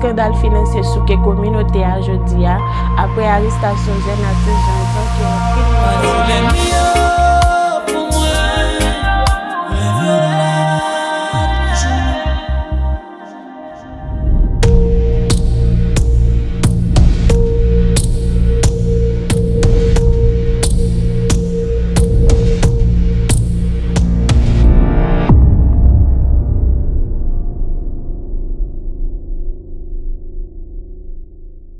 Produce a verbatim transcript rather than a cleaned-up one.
eskandal finansye souke kominote a jodi a, apre arestasyon jèn atis Jean Jean ke anpil moun